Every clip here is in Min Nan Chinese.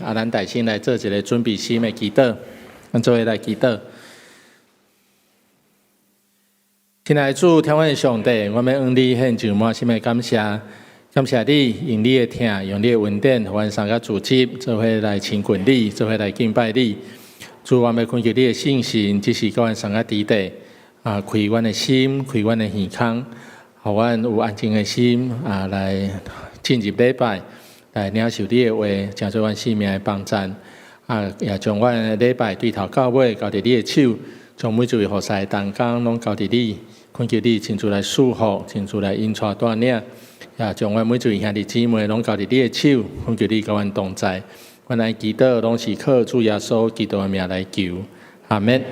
啊，咱大先來做一个準備心的祈禱，咱做伙來祈禱。親愛的主，天父上帝，我欲向你獻上滿心的感謝，感謝你用你的疼，用你的恩典，予阮三個組織做伙來親近你，做伙來敬拜你。主，我欲懇求你的聖神，這時佮阮三個佇底，啊，開阮的心，開阮的耳孔，予阮有安靜的心，啊，來進入禮拜，來領受你的話，成做阮生命的幫贊。啊，也將阮的禮拜對頭到尾交佇你的手，將每一位服侍的同工攏交佇你，懇求你親自來賜福，親自來引帶帶領，也將阮每一位兄弟姊妹攏交佇你的手，懇求你佮阮同在。阮來祈禱，攏是靠主耶穌基督的名來求，阿們。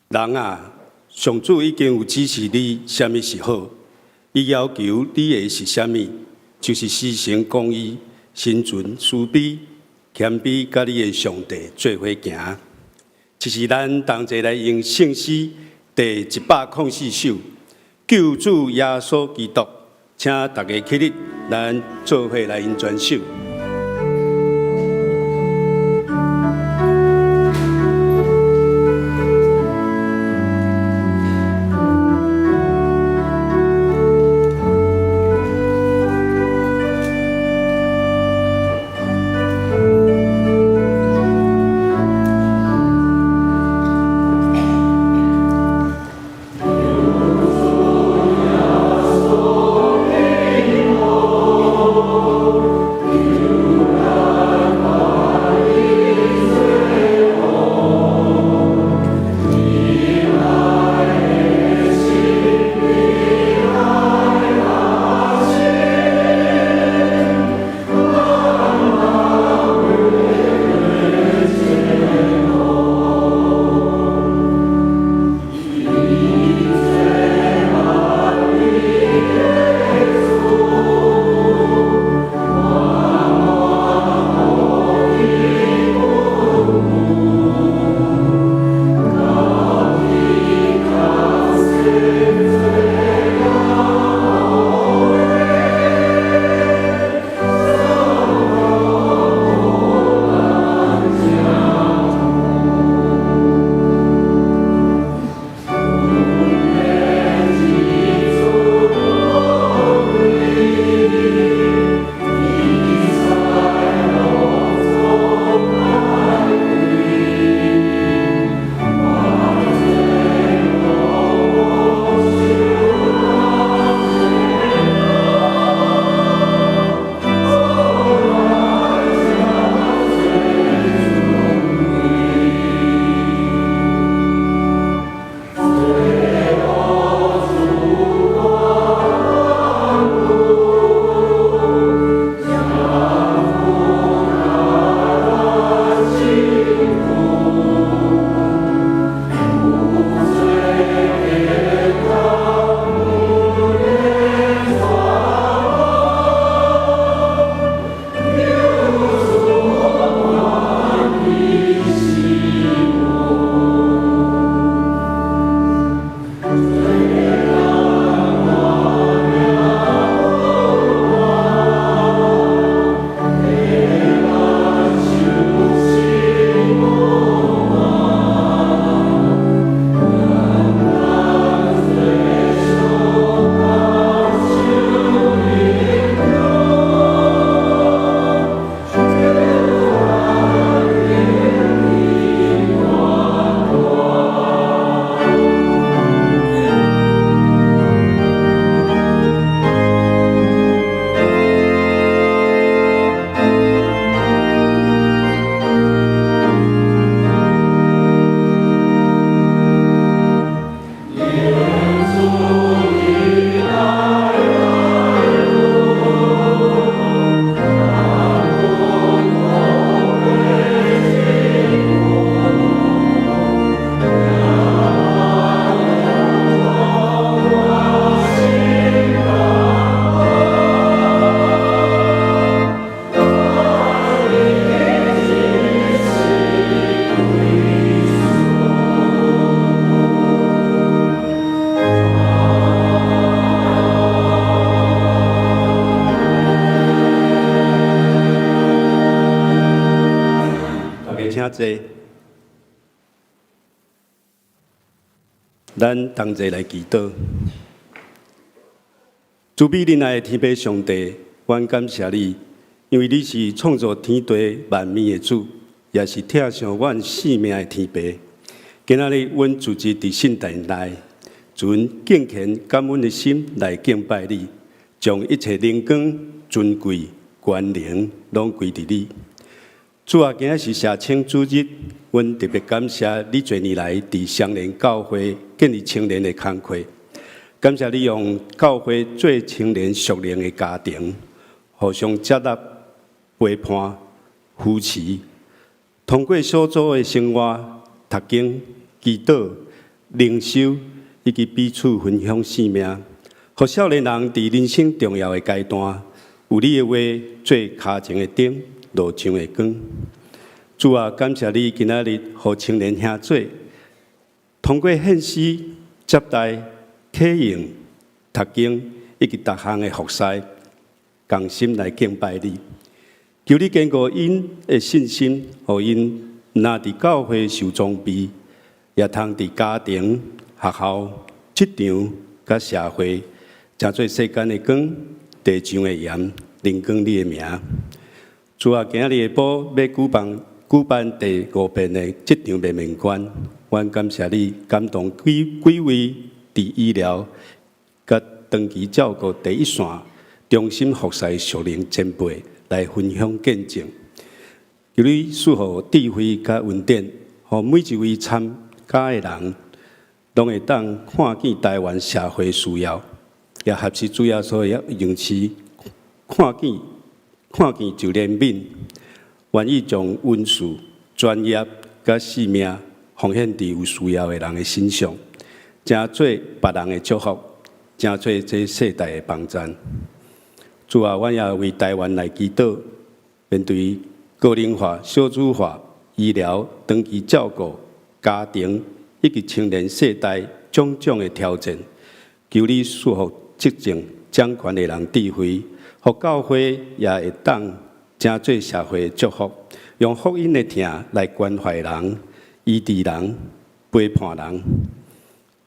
人啊，上主已經有指示你啥物是好，伊要求你的是啥物，就是施行公義、心存慈悲、謙卑，佮你的上帝做伙行。這是咱同齊來用聖詩第104首，救主耶穌基督，請大家起立，咱做伙來用全首。請坐。咱同齊來祈禱。慈悲仁愛的天父上帝，阮感謝你，因為你是創造天地萬物的主，也是疼惜阮性命的天父。今仔日，阮聚集佇聖殿內，存敬虔感恩的心來敬拜你，將一切榮光、尊貴、權能攏歸佇你。主啊，今仔是社青主日，阮特別感謝你濟年來佇雙連教會建立青年的工課，感謝你用教會做青年屬靈的家庭，互相接納、陪伴、扶持，通過小組的生活、讀經、祈禱、靈修以及彼此分享生命，予少年人佇人生重要的階段，有你的話做跤前的燈，路上的光。主啊，感謝你今仔日予青年兄姊通過獻詩、接待、啟用、讀經以及逐項的服侍，仝心來敬拜你。求你堅固𪜶的信心，予𪜶毋但佇教會受裝備，也通佇家庭、學校、職場佮社會，成做世間的光、地上的鹽，榮光你的名。主啊，今仔日下晡欲舉辦第五遍的職場面面觀，阮感謝你感動幾幾位佇醫療佮長期照顧第一線忠心服侍屬靈前輩來分享見證。求你賜予智慧佮恩典，予每一位參加的人，攏會當看見台灣社會需要，也學習主耶穌的樣式，看見就憐憫，願意將恩賜、專業佮性命奉獻佇有需要的人的身上，成做別人的祝福，成做這世代的幫贊。主啊，阮也為台灣來祈禱，面對高齡化、少子化、醫療、長期照顧、家庭以及青年世代種種的挑戰，求你賜予執政掌權的人智慧，予教會也會當成做社會的祝福，用福音的疼來關懷人、醫治人、陪伴人。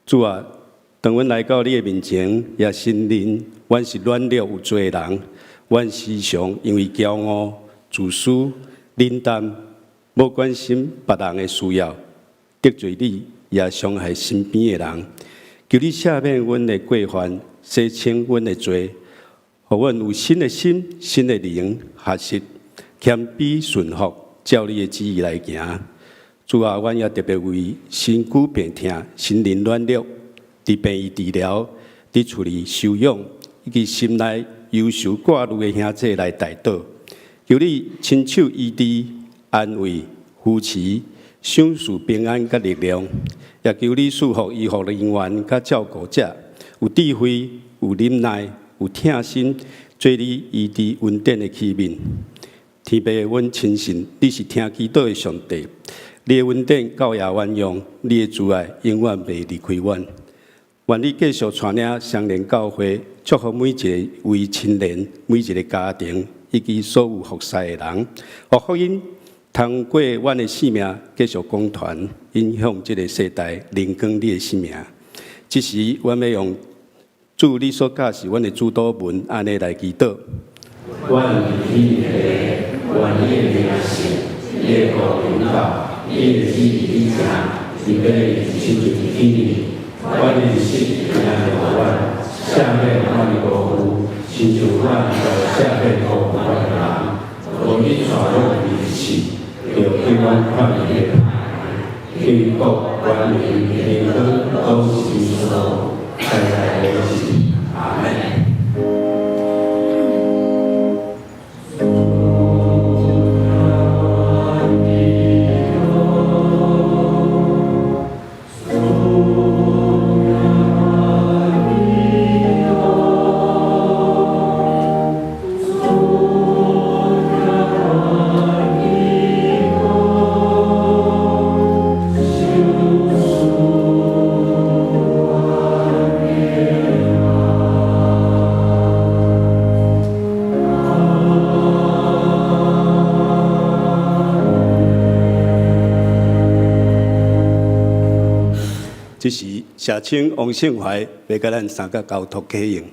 主啊，當阮來到你的面前，也承認阮是軟弱有罪的人，阮時常因為驕傲、自私、冷淡，無關心別人的需要，得罪你，也傷害身邊的人。求你赦免阮的過犯，洗清阮的罪，予阮有新的心、新的靈，學習謙卑順服，照你的旨意來行。主啊，阮也特別為身軀病痛、心靈軟弱，佇病院治療、佇厝裡休養，以及心內憂愁掛慮的兄姊來代禱。求你親手醫治、安慰、扶持、賞賜平安佮力量，也求你賜福醫護人員佮照顧者，有智慧、有忍耐、有疼心，做你醫治恩典的器皿。天父，阮深信你是聽祈禱的上帝，你的恩典夠額滿用，你的慈愛永遠袂離開阮。願你繼續帶領雙連教會，祝福每一位青年、每一个家庭以及所有服侍的人，予福音通過阮的生命繼續廣傳，影響這个世代，榮光你的聖名。這時，阮欲用主你所教示阮的主禱文，按呢來祈禱。阮佇天的父，願你的名聖，你的國臨到，你的旨意履行，佇地親像佇天頂。阮的日食今日予阮，赦免阮的過犯，親像阮所赦免過犯的人。無去帶阮入試，著救阮脫離歹。因為國、權柄、榮光攏是你所有，代代永世。阿門。這時，社青王勝懷欲共咱三個交託啟用。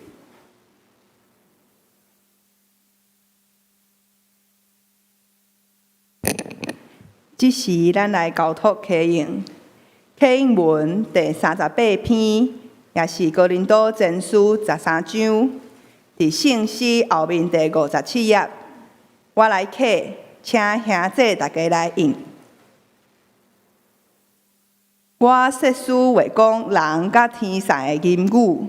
這時，咱來交託啟用。啟用文第38篇，也是哥林多前書13章，佇聖詩後面第57頁。我來啟，請兄姊大家來應。我說書話講人佮天使的言語。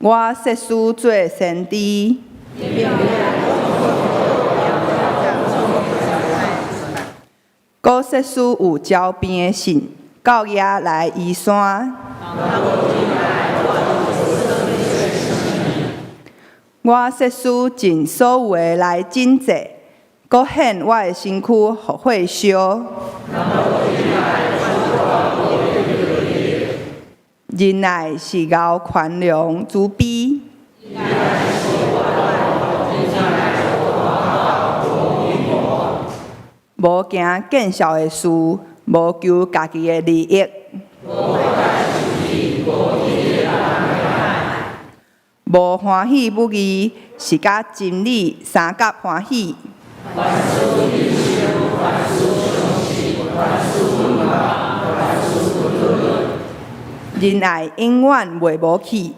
我說書做先知。設使有焦邊的信到遐來移山。我設使盡所有的來拯濟，閣獻我的身軀予火燒。仁愛是𠢕寬容慈悲。無驚見笑的事，無求家己的利益。無歡喜不義，是佮真理相佮歡喜。仁愛永遠袂無去。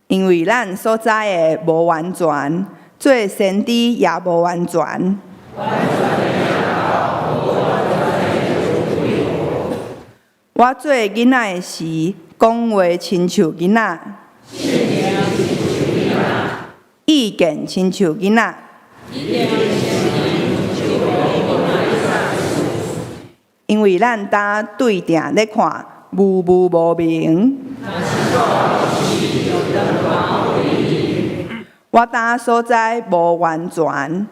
因為咱所知的無完全，做先知也無完全。我做囡仔的時，講話親像囡仔，意見親像囡仔。因為咱當對鏡咧看，模糊無明。我當所知無完全。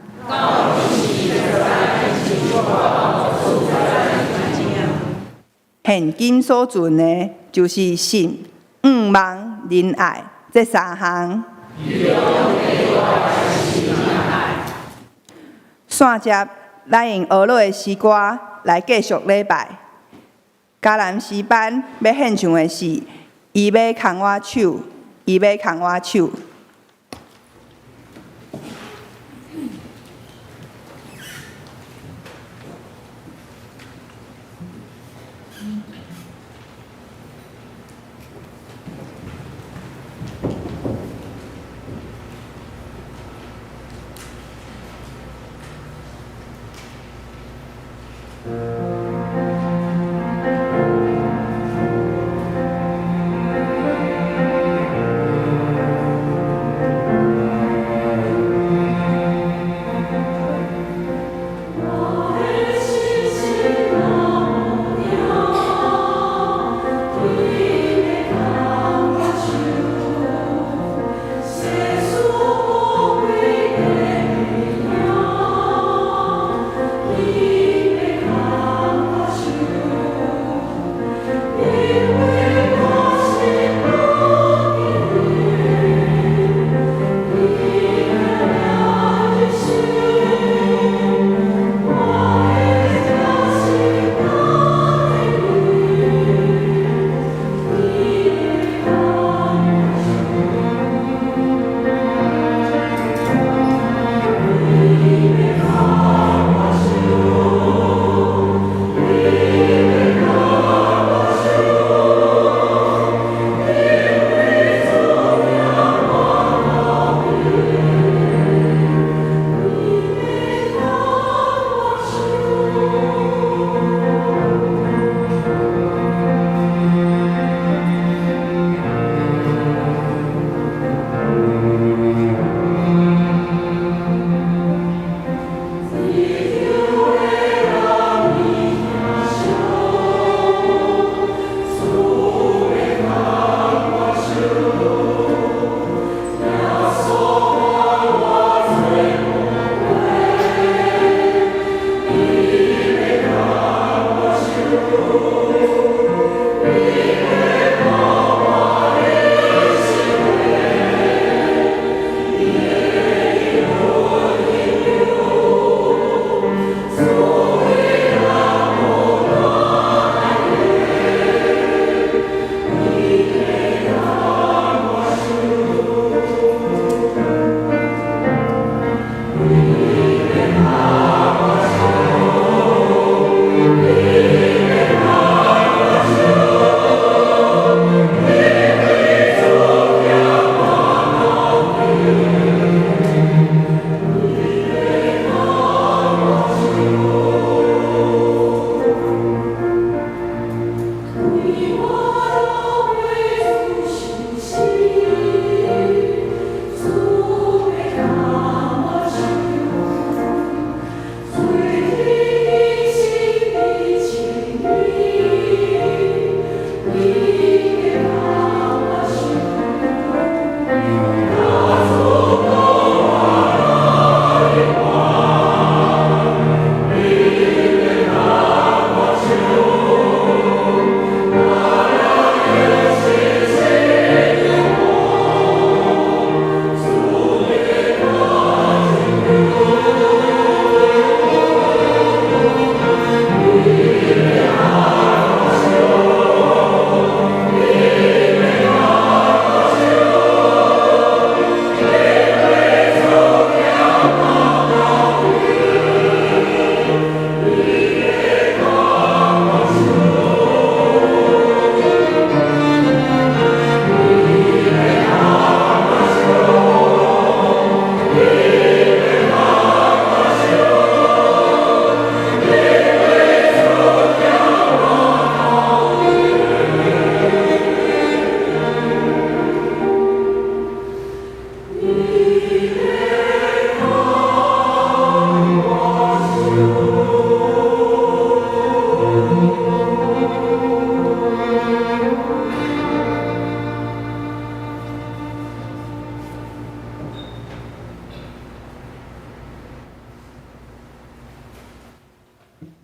現今所存的，就是信、向望、仁愛這三項。散接，咱用俄羅的詩歌來繼續禮拜。迦南詩班欲獻唱的是《伊欲牽我手》，伊欲牽我手。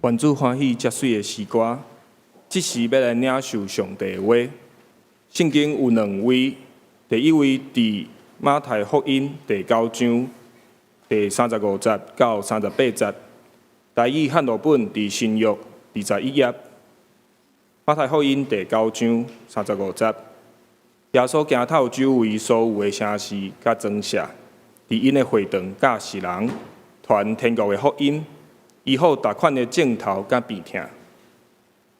願主歡喜這媠的詩歌，這時欲來領受上帝的話。聖經有兩位，第一位佇馬太福音第九章第三十五節到三十八節，台語漢錄本佇新約二十一頁。馬太福音第九章三十五節，耶穌行透周圍所有的城市佮莊舍，佇𪜶的會堂教示人，傳天國的福音，醫好逐款的症頭佮病疼。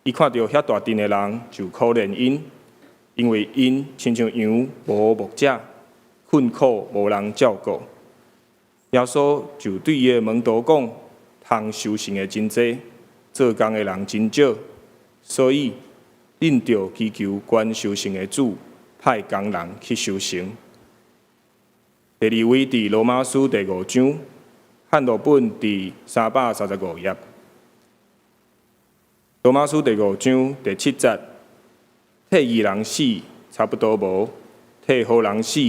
伊看著遐大陣的人，就可憐𪜶，因為𪜶親像羊無牧者，困苦無人照顧。耶穌就對伊的門徒講：通收成的真濟，做工的人真少，所以恁著祈求管收成的主派工人去收成。第二位佇羅馬書第五章，漢錄本佇三百三十五頁。羅馬書第五章第七節，替義人死差不多無，替好人死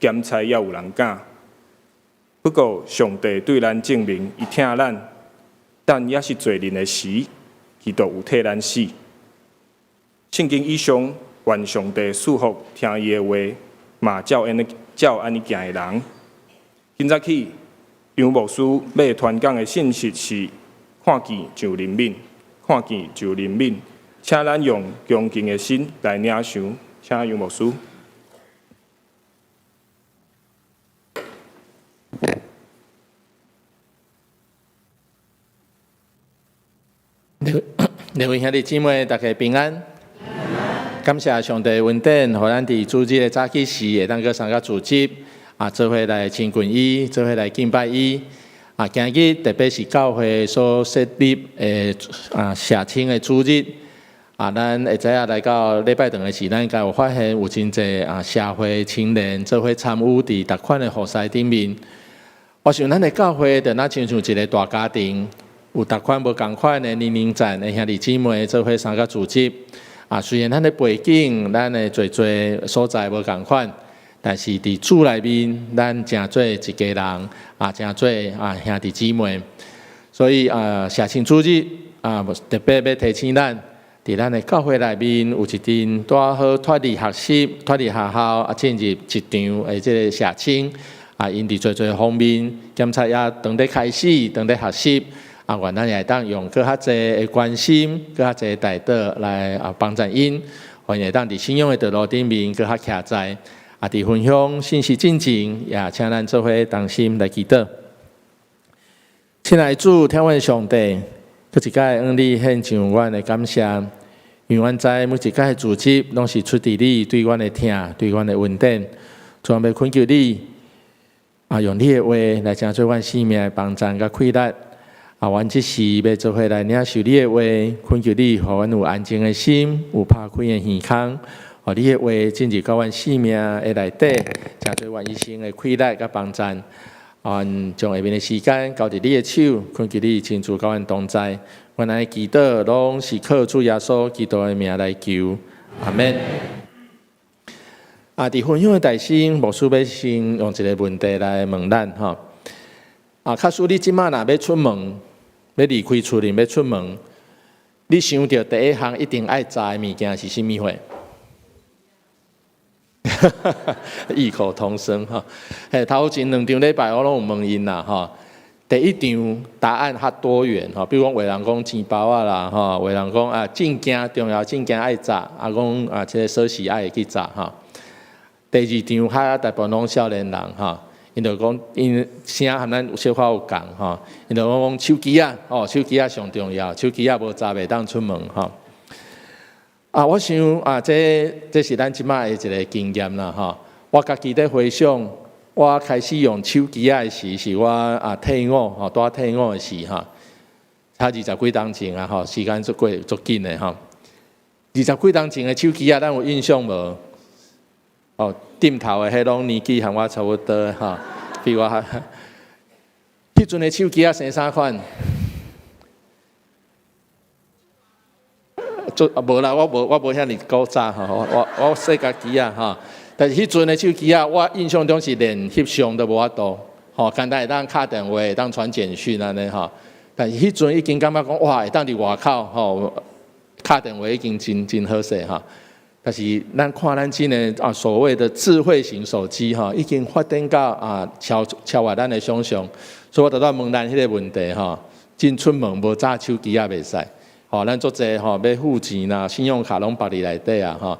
鹹菜猶有人敢。不過上帝對咱證明，伊疼咱，等猶是罪人的時，基督有替咱死。聖經以上，願上帝賜福聽伊的話，嘛照按呢照按呢行的人。今早起，楊牧師欲傳講的信息是：看見就憐憫，看見就憐憫，請咱用恭敬的心來領受。請楊牧師。各位兄弟姊妹，大家平安。感謝上帝恩典，予咱佇主日的早起時會當閣相佮組織，啊，做伙來親近伊，做伙來敬拜伊。啊，今日特別是教會所設立的啊社青的主日，啊，咱會知影來到禮拜堂的時，咱應該有發現有真濟啊社會青年做伙參與佇逐款的服事頂面。我想咱的教會就若親像一個大家庭，有逐款無仝款的年齡層的兄弟姊妹做伙相佮組織。啊，雖然咱的背景、咱的濟濟所在無仝款，但是佇主內面，咱成做一家人，啊，成做啊兄弟姊妹。所以啊，社青主日啊，特別欲提醒咱，佇咱的教會內面有一陣拄好脫離學習、脫離學校啊，進入職場的這个社青啊，𪜶佇濟濟方面檢查也當咧開始，當咧學習。啊，願咱也會當用閣較濟的關心、閣較濟的代禱來啊幫助𪜶，予𪜶會當佇信仰的道路頂面閣較徛在。啊，佇分享信息進前，也請咱做伙同心來祈禱。親愛的主，疼阮的上帝，閣一擺向你獻上阮的感謝，因為阮知每一擺的組織攏是出自你對阮的疼，對阮的恩典。主，阮欲懇求你，啊，用你的話來成做阮生命的幫贊佮氣力。啊，阮這時欲做伙來領受你的話，懇求你，予阮有安靜的心，有拍開的耳孔，予你的話進入到阮生命的內底，成做阮一生的氣力佮幫贊。阮將下面的時間交佇你的手，懇求你親自佮阮同在。阮按呢祈禱，攏是靠主耶穌基督的名來求，阿們。啊，佇分享的大先，牧師欲先用一个問題來問咱吼。啊，假使你這馬若欲出門，欲離開厝裡，欲出門，你想著第一項一定愛查的物件是啥物貨？異口同聲吼。嘿，頭前兩場禮拜我攏有問𪜶啦吼。第一場答案較多元吼，比如講有人講錢包仔啦吼，有人講啊證件重要證件愛查，啊講啊這个鎖匙愛會去查吼。第二場較大部分攏少年人吼。𪜶就講，𪜶聲和咱有小可有仝吼，𪜶就講手機仔，哦，手機仔上重要，手機仔無查袂當出門吼。啊，我想啊，這這是咱這馬的一个經驗啦吼。我家己咧回想，我開始用手機仔的時，是我啊退伍吼，拄退伍的時吼，差二十幾冬前啊吼，時間足過足緊的吼。二十幾冬前的手機仔，咱有印象無？哦，頂頭的彼攏年紀和我差不多吼，比我較。彼陣的手機仔生啥款？做啊無啦，我無我無遐爾古早吼，我我我細家己仔吼。但是彼陣的手機仔，我印象中是連翕相都無法度，吼，簡單會當敲電話，會當傳簡訊按呢吼。但是彼陣已經感覺講哇，會當佇外口吼，敲電話已經真真好勢吼。但是咱看咱這个啊，所謂的智慧型手機吼，已經發展到啊超超越咱的想象。所以我拄才問咱彼个問題吼，進出門無揸手機也袂使。吼，咱足濟吼欲付錢啦，信用卡攏放佇內底啊，吼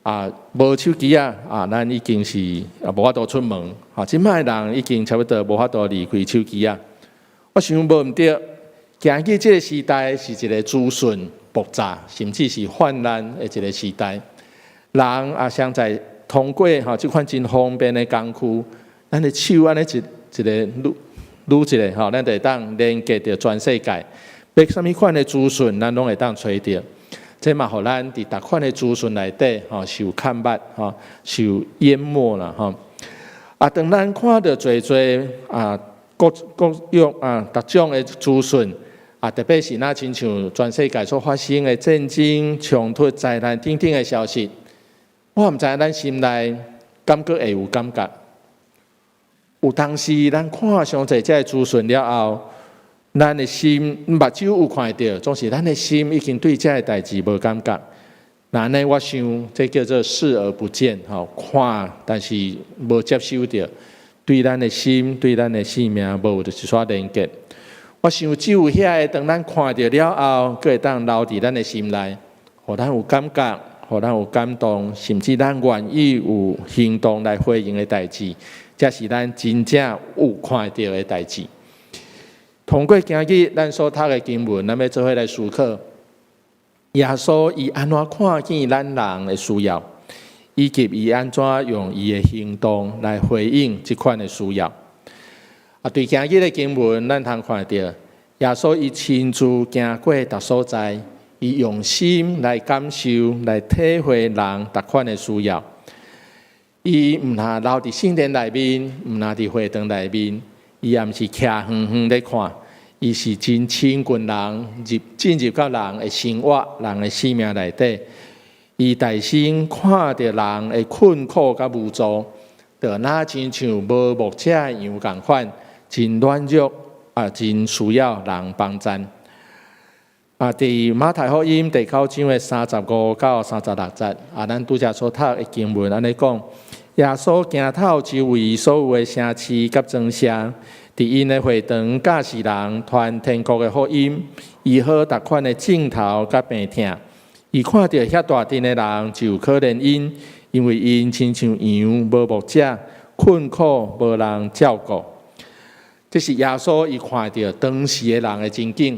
啊無手機仔啊，咱已經是啊無法度出門。吼，這擺人已經差不多無法度離開手機仔。我想無毋對，行去這个時代是一个資訊爆炸，甚至是泛濫的一个時代。人啊，現在通過吼這款真方便的工具，咱的手按呢一一个擼擼一下吼，咱就會當連結著全世界。欲啥物款的資訊，咱攏會當揣著。這嘛，予咱佇逐款的資訊內底吼受看目吼，受淹沒啦吼。啊，當咱看著濟濟啊各各樣啊逐種的資訊，啊，特別是若親像全世界所發生的戰爭、衝突、災難等等的消息，我毋知影咱心內敢閣會有感覺。有當時咱看傷濟這个資訊了後，咱的心目睭有看著，總是咱的心已經對這个代誌無感覺。那按呢，我想這叫做視而不見，吼看，但是無接收著，對咱的心、對咱的生命無有一絲連結。我想只有遐个，當咱看著了後，閣會當留佇咱的心內，予咱有感覺，予咱有感動，甚至咱願意有行動來回應的代誌，才是咱真正有看著的代誌。通過今日咱所讀的經文，咱欲做伙來思考，耶穌伊按怎看見咱人的需要，以及伊按怎用伊的行動來回應這款的需要。啊，對今日的經文，咱通看著耶穌伊親自行過逐所在，伊用心來感受、來體會人逐款的需要。伊毋但留佇聖殿內面，毋但佇會堂內面，伊也毋是徛遠遠咧看，伊是真親近人，入進入到人的生活、人的生命內底。伊大聲看著人的困苦佮無助，就若親像無牧者的羊仝款，真軟弱啊，真需要人幫贊。啊，佇馬太福音第九章的35到36節，啊，咱拄才所讀的經文按呢講，耶穌行透周圍所有的城市佮莊舍，佇𪜶的會堂教示人傳天國的福音，醫好逐款的症頭佮病痛。伊看著遐大陣的人，就可憐𪜶，因為𪜶親像羊無牧者，困苦無人照顧。這是耶穌伊看著當時的人的情景。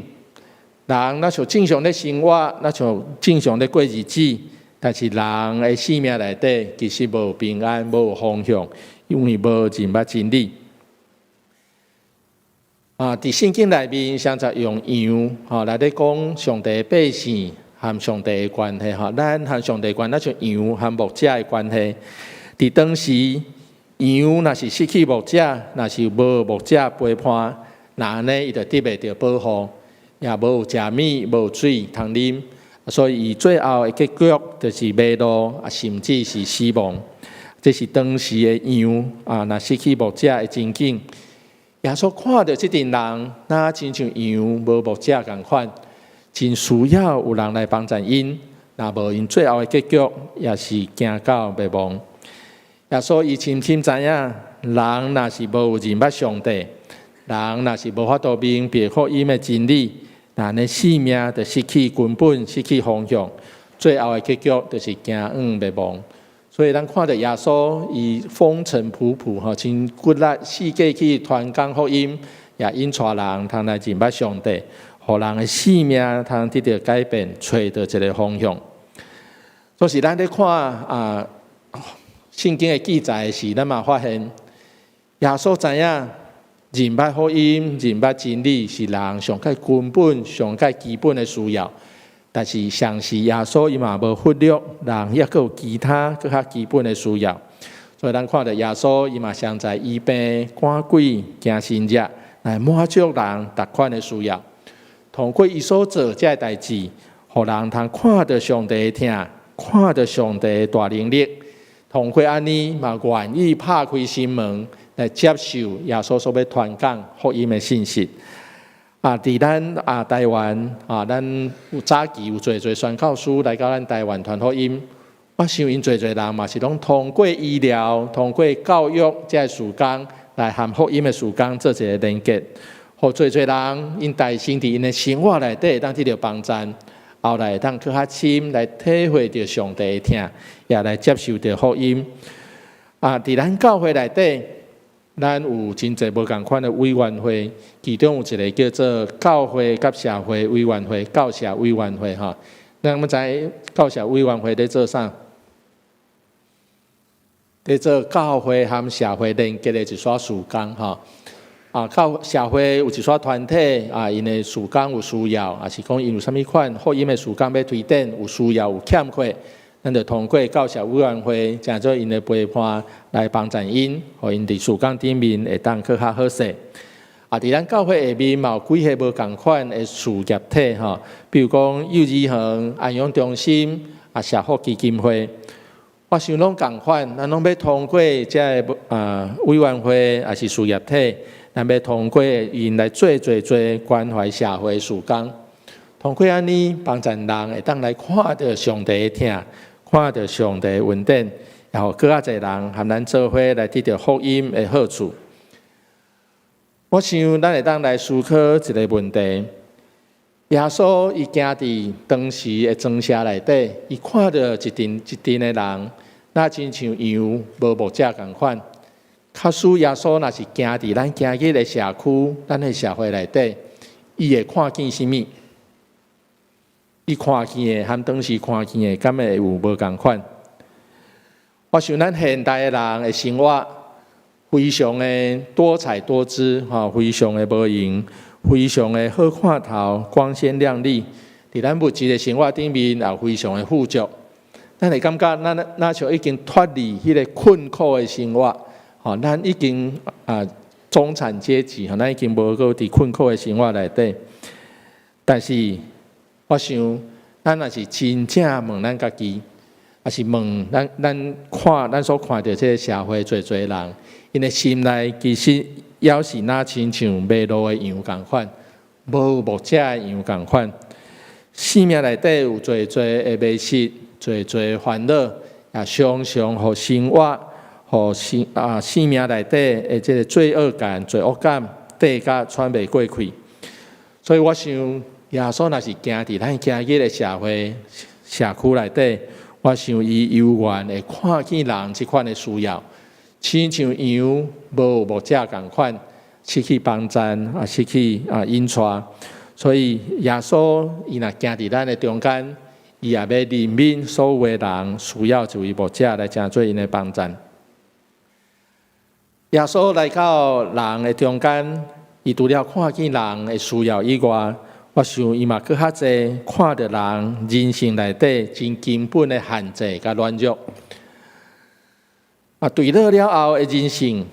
人若像正常咧生活，若像正常咧過日子，但是人的生命內底其實無平安、無方向，因為無認捌真理。啊，佇聖經內面，常常用羊吼來咧講上帝百姓和上帝的關係吼，咱和上帝關係，若像羊和牧者的關係。佇當時，羊若是失去牧者，若是無牧者陪伴，那按呢伊就得袂著保護，也無有食物，無水通啉，所以伊最後的結局就是迷路，啊，甚至是死亡。這是當時的羊啊，若失去牧者的情景。耶穌看著這陣人，若親像羊無牧者仝款，真需要有人來幫贊𪜶。若無𪜶最後的結局，也是行到滅亡。耶穌伊深深知影，人若是無有認捌上帝，人若是無法度明白福音的真理，那呢生命就失去根本，失去方向，最後的結局就是行向滅亡。所以咱看著耶穌伊風塵僕僕吼，真骨力四界去傳講福音，也引帶人通來認捌上帝，予人的生命通得著改變，揣著一个方向。所以咱咧看啊，聖經的記載時，咱嘛發現耶穌知影認捌福音、認捌真理是人上蓋根本、上蓋基本的需要。但是，同時耶穌伊嘛無忽略人，猶閣有其他閣較基本的需要。所以，咱看著耶穌伊嘛常在醫病、趕鬼、行神蹟，來滿足人逐款的需要。通過伊所做這个代誌，予人通看著上帝的疼，看著上帝的大能力。通過按呢，嘛願意拍開心門來接受耶穌所欲傳講福音的信息。佇咱台灣啊，咱有早期有濟濟宣教師來到咱台灣傳福音。我想𪜶濟濟人嘛是攏通過醫療、通過教育這个事工來和福音的事工做一个連結，予濟濟人𪜶代先佇𪜶的生活內底會當得著幫贊，後來會當閣較深來體會著上帝的疼，也來接受著福音。佇咱教會內底，咱有真濟無仝款的委員會，其中有一个叫做教會佮社會委員會、教社委員會吼。咱敢知教社委員會咧做啥？咧做教會和社會連結的一撮事工吼。教社會有一撮團體啊，𪜶的事工有需要，抑是講𪜶有啥物款福音的事工欲推展，有需要有欠缺，咱就通過教社委員會，成做𪜶的陪伴來幫助𪜶，予𪜶佇事工頂面會當閣較好勢。佇咱教會下面嘛有幾个無仝款的事業體吼，比如講幼兒園、安養中心、社福基金會。我想攏仝款，咱攏欲通過這个委員會，抑是事業體，咱欲通過𪜶來做濟濟關懷社會事工。通過按呢幫助人會當來看著上帝的疼，看著上帝的恩典，然後閣較濟人和咱做伙來得著福音的好處。我想咱會當來思考一个問題：耶穌伊行佇當時的莊社內底，伊看著一陣一陣的人，若親像羊無牧者仝款。假使耶穌若是行佇咱今日的社區、咱的社會內底，伊會看見啥物？伊看見的和當時看見的，敢會有無仝款？我想咱現代的人的生活非常的多彩多姿，吼，非常的無閒，非常的好看頭，光鮮亮麗。佇咱物質的生活頂面也非常的富足。咱會感覺咱若像已經脫離彼个困苦的生活，吼，咱已經中產階級，吼，咱已經無閣佇困苦的生活內底。但是，我想，咱若是真正問咱家己，抑是問咱咱看咱所看著這个社會濟濟人，𪜶的心內其實猶是若親像迷路的羊仝款，無牧者的羊仝款。生命內底有濟濟的迷失，濟濟煩惱，也常常予生活，予生命內底的這个罪惡感、罪惡感，綴甲喘袂過氣。所以我想，耶穌若是行佇咱今日的社會、社區內底，我想伊猶原會看見人這款的需要，親像羊無牧者仝款，失去幫贊，失去引帶。所以耶穌伊若行佇咱的中間，伊也欲憐憫所有的人需要一位牧者來成做𪜶的幫贊。耶穌來到人的中間，伊除了看見人的需要以外，我想伊嘛閣較濟看著人人性內底真根本的限制佮軟弱。墜落了後的人性，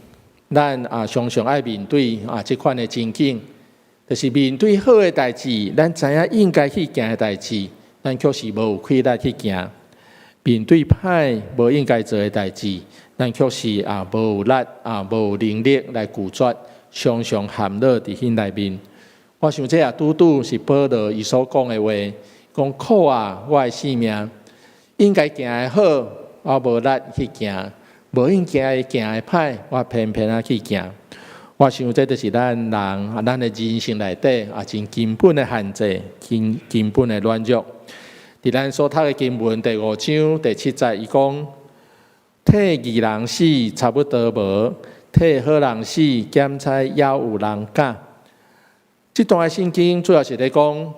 咱常常愛面對這款的情景，就是面對好的代誌，咱知影應該去行的代誌，咱卻是無有氣力去行；面對歹無應該做的代誌，咱卻是無有力無有能力來拒絕，常常陷落佇彼內面。我想這也拄拄是保羅伊所講的話，講苦啊，我的性命應該行的好，我無力去行；無應該行的歹，我偏偏仔去行。我想這就是咱人咱的人生內底真根本的限制，真根本的軟弱。佇咱所讀的經文第五章第七節，伊講：替義人死差不多無，替好人死檢猜猶有人敢。這段聖經主要是咧講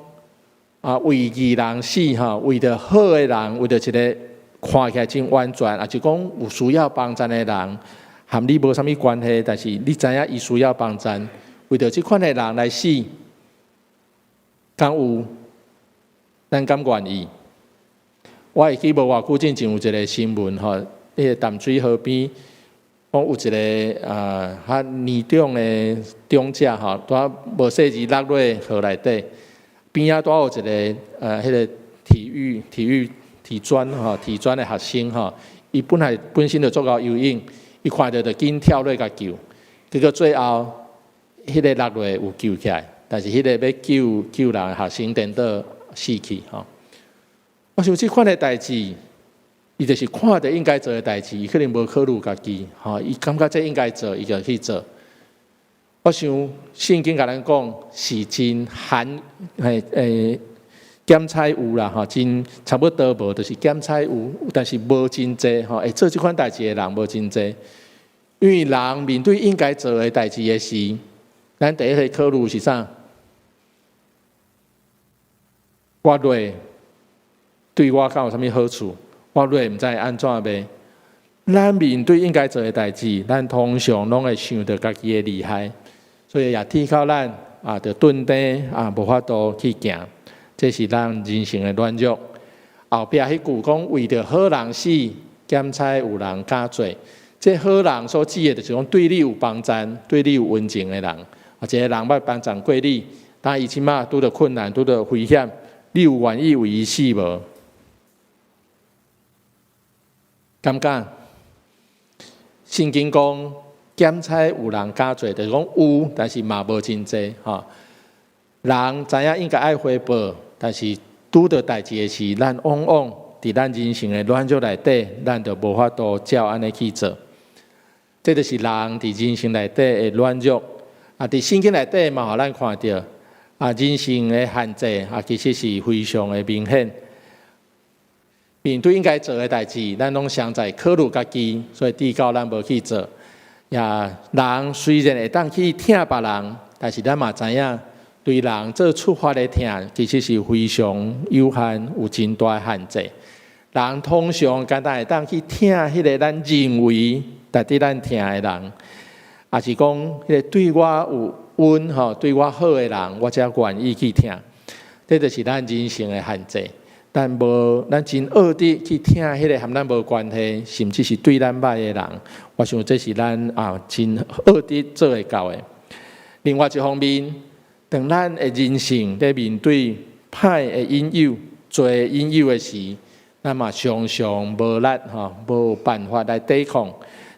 為義人死吼，為著好的人，為著一个看起來真完全，抑是講有需要幫贊的人，和你無啥物關係，但是你知影伊需要幫贊，為著這款的人來死，敢有？咱敢願意？我會記無偌久進前有一个新聞吼，彼个淡水河邊，講有一个較年長的長者吼，拄仔無細膩落落河內底，邊仔拄仔有一个彼个體育體育體專吼，體專的學生吼，伊本來本身就足𠢕游泳，伊看著就緊跳落共救，結果最後彼个落落有救起來，但是彼个欲救救人的學生顛倒死去吼。我想這款的代誌，伊就是看著應該做的代誌，伊可能無考慮家己，吼，伊感覺這應該做，伊就去做。我想聖經共咱講是真罕，嘿檢采有啦，吼，真差不多無，就是檢采有，但是無真濟吼，會做這款代誌的人無真濟。因為人面對應該做的代誌的時，咱第一个考慮是啥？我落對我敢有啥物好處？我落毋知會按怎袂？咱面對應該做的代誌，咱通常攏會想著家己的利害，所以也提靠咱啊，著頓底啊，無法度去行。這是咱人性的軟弱。後壁彼句講為著好人死，檢采有人敢做。這好人所指的，就是講對你有幫贊、對你有溫情的人。啊，一个人捌幫贊過你，但伊這馬拄著困難、拄著危險，你有願意為伊死無？敢敢？聖經講檢采有人敢做，就是講有，但是嘛無真濟吼。人知影應該愛回報，但是拄著代誌的時，咱往往佇咱人性的軟弱內底，咱就無法度照按呢去做。這就是人佇人性內底的軟弱。啊，佇聖經內底嘛，予咱看著啊，人性的限制啊，其實是非常的明顯。面對應該做的代誌，咱攏先在考慮家己，所以至到咱無去做。也人雖然會當去疼別人，但是咱嘛知影，對人做觸發的疼，其實是非常有限，有真大的限制。人通常簡單會當去疼彼个咱認為值得咱疼的人，抑是講彼个對我有恩吼、對我好的人，我才願意去疼。這就是咱人性的限制。咱無，咱真惡的去疼彼个和咱無關係，甚至是對咱歹的人。我想這是咱啊真惡的做會到的。另外一方面，當咱的人性佇面對歹的引誘、罪的引誘的時，咱嘛常常無力吼，無辦法來抵抗。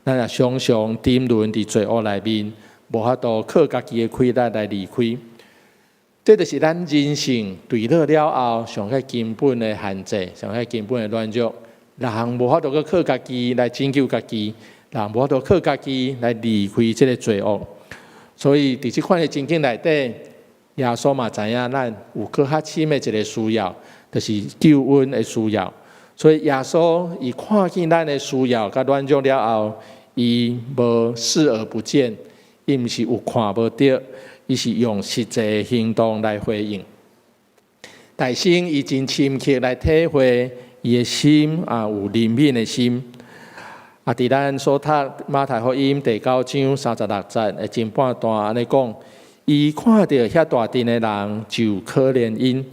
咱也常常沉淪佇罪惡內面，無法度靠家己的氣力來離開。這就是咱人性墜落了後，上較根本的限制，上較根本的軟弱。人無法度閣靠家己來拯救家己，人無法度靠家己來離開這个罪惡。所以，佇這款的情景內底，耶穌嘛知影咱有閣較深的一个需要，就是救恩的需要。所以耶穌伊看見咱的需要佮軟弱了後，伊無視而不見，伊毋是有看無著，伊是用實際行動來回應。大先伊真深刻來體會伊的心啊，有憐憫的心。啊，佇咱所讀馬太福音第九章三十六節的前半段按呢講，伊看著遐大陣的人，就可憐𪜶。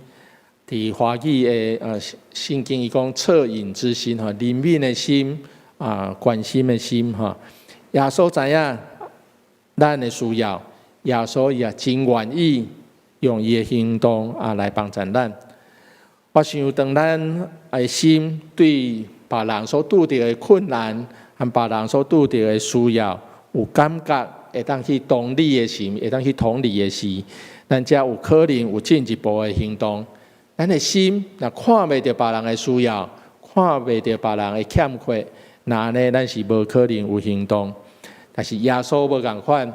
佇華語的聖經，伊講惻隱之心吼，憐憫的心啊，關心的心吼。耶穌知影咱的需要，耶穌也真願意用伊的行動啊來幫助咱。我想當咱的心對別人所拄著的困難和別人所拄著的需要有感覺，會當去同理的時，會當去同理的時，咱才有可能有進一步的行動。咱的心若看袂著別人的需要，看袂著別人的欠缺，那按呢，咱是無可能有行動。但是耶穌無仝款，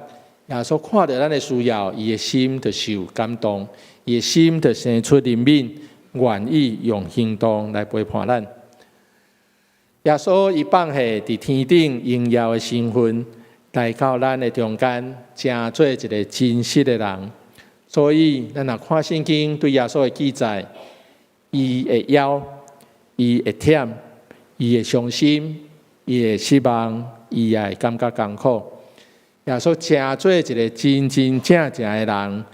耶穌看著咱的需要，伊的心就受感動，伊的心就生出憐憫，願意用行動來陪伴咱。耶穌伊放下佇天頂榮耀的身份，來到咱的中間，成做一个真實的人。所以，咱若看聖經對耶穌的記載，伊會枵，伊會忝，伊會傷心，伊會失望，伊也會感覺艱苦。耶穌成做一个真真正正的人，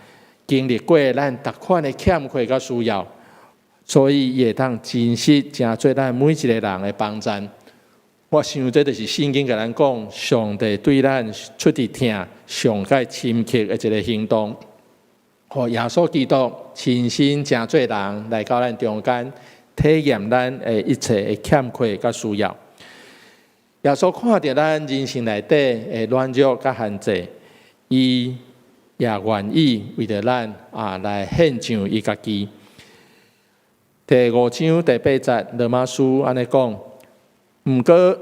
經歷過咱逐款的欠缺佮需要，所以伊會當真實成做咱每一个人的幫贊。我想這就是聖經共咱講，上帝對咱出佇疼上蓋深刻的一个行動。予耶穌基督親身成做人來到咱中間，體驗咱的一切的欠缺佮需要。耶穌看著咱人性內底的軟弱佮限制，伊也願意為著咱啊來獻上伊家己。第五章第八節，羅馬書按呢講，毋過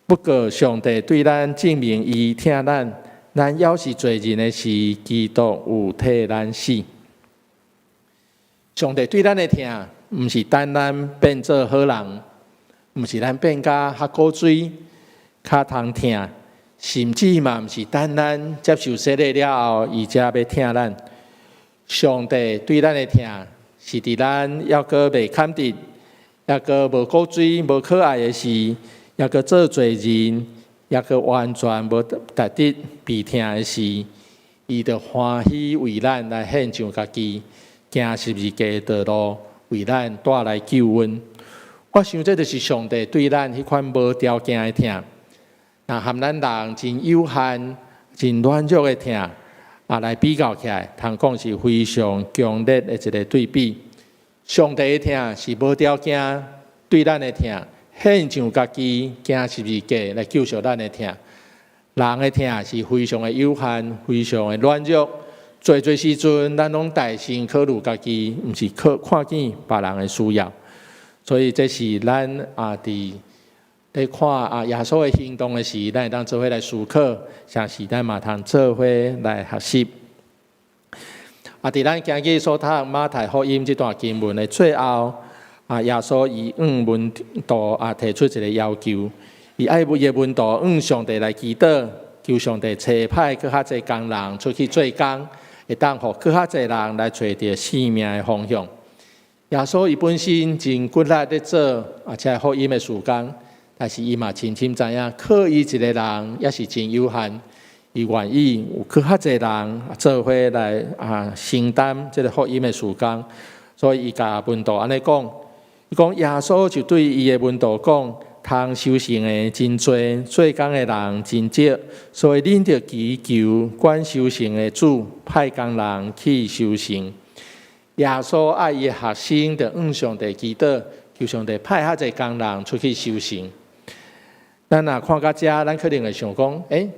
不過上帝對咱證明伊疼咱，咱猶是罪人的時，基督有替咱死。上帝對咱的疼，毋是等咱變做好人，毋是咱變甲較古錐、較通疼，甚至嘛毋是等咱接受洗禮了後，伊才欲疼咱。上帝對咱的疼，是佇咱猶閣袂堪得，猶閣無古錐、無可愛的時，猶閣做罪人，猶閣完全無值得被疼的時，伊就歡喜為咱來獻上家己，行十字架的道路，為咱帶來救恩。我想這就是上帝對咱彼款無條件的疼。若和咱人真有限、真軟弱的疼，啊來比較起來，通講是非常強烈的一个對比。上帝的疼是無條件對咱的疼，獻上家己行十字架來救贖咱的疼。人的疼是非常的有限、非常的軟弱。濟濟時陣，咱攏代先考慮家己，毋是靠看見別人的需要。所以這是咱啊佇咧看啊耶穌的行動的時，咱會當做伙來思考，同時咱嘛通做伙來學習。啊，佇咱今日所讀馬太福音這段經文的最後，啊耶穌伊向門徒啊提出一个要求，伊愛伊的門徒向上帝來祈禱，求上帝差派閣較濟工人出去做工，會當予閣較濟人來揣著生命的方向。耶穌伊本身真骨力咧做啊，這福音的事工，但是伊嘛深深知影，靠伊一个人也是真有限。伊願意有閣較濟人做伙來啊承擔這个福音的事工，所以伊共門徒按呢講，伊講耶穌就對伊的門徒講，通收成的真濟，做工的人真少，所以恁著祈求管收成的主派工人去收成。耶穌愛伊的學生，著向上帝祈禱，求上帝派較濟工人出去收成。咱若看到遮，咱可能會想講，欸，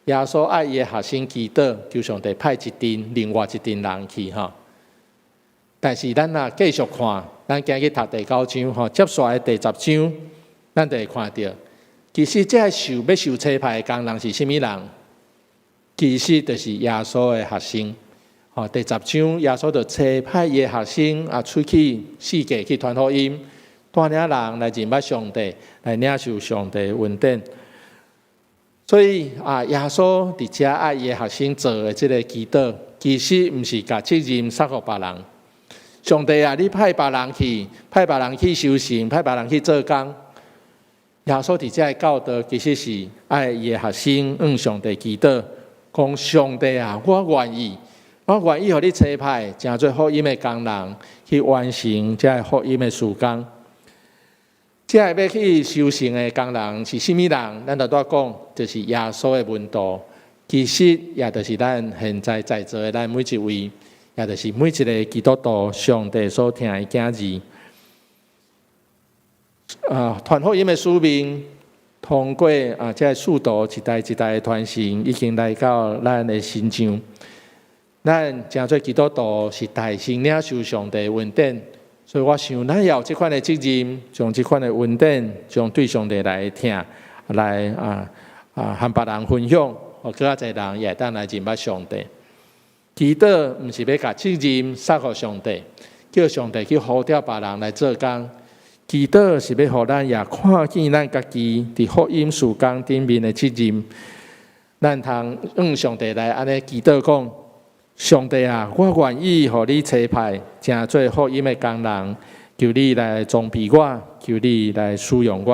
耶穌愛伊的學生祈禱，求上帝派一陣另外一陣人去吼。但是咱若繼續看，咱今日讀第九章吼，接紲的第十章，咱就會看著，其實這个受欲受差派的工人是啥物人？其實就是耶穌的學生。吼，第十章耶穌就差派伊的學生啊出去四界去傳福音，帶領人來認捌上帝，來領受上帝恩典。所以啊，耶穌佇遮愛伊的學生做的這个祈禱，其實毋是共責任捒予別人。上帝啊，你派別人去，派別人去收成，派別人去做工。耶穌佇遮的教導，其實是愛伊的學生向上帝祈禱，講上帝啊，我願意，我願意予你差派，成做福音的工人去完成這个福音的事工。這个欲去收成的工人是啥物人？咱拄仔講，就是耶穌的門徒。其實也就是咱現在在座的咱每一位，也就是每一个基督徒，上帝所疼的囝兒。啊，傳福音的使命，通過啊，這个使徒一代一代的傳承，已經來到咱的身上。咱成做基督徒是代先領受上帝的恩典，所以我想咱也有這款的責任，將這款的恩典，將對上帝來疼，來啊啊和別人分享，予閣較濟人也會當來認捌上帝。祈禱毋是欲共責任捒予上帝，叫上帝去呼召別人來做工。祈禱是欲予咱也看見咱家己佇福音事工頂面的責任。咱通向上帝來按呢祈禱講：上帝啊，我願意予你差派，成做福音的工人，求你來裝備我，求你來使用我。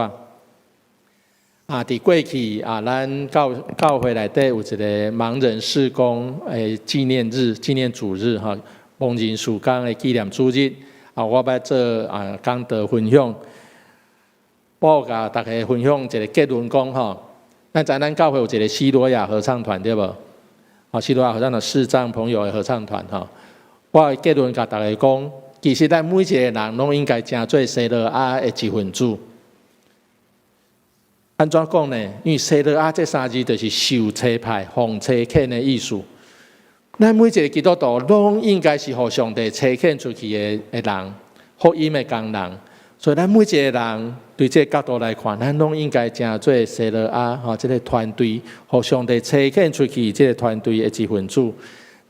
啊，佇過去啊，咱教教會內底有一个盲人事工的紀念日、紀念主日吼，盲人事工的紀念主日。啊，我欲做啊講道分享，我有共大家分享一个結論講吼，咱知咱教會有一个西羅亞合唱團對無？啊，西羅亞合唱團視障朋友的合唱團吼，我的結論共大家講，其實咱每一个人攏應該成做西羅亞的一份子。按怎講呢？因為西羅亞這三字就是受差派、奉差遣的意思。咱每一个基督徒攏應該是予上帝差遣出去的人，福音的工人。所以，咱每一個人對這個角度來看，咱攏應該成做西羅亞吼，這個團隊，予上帝差遣出去這個團隊的一份子。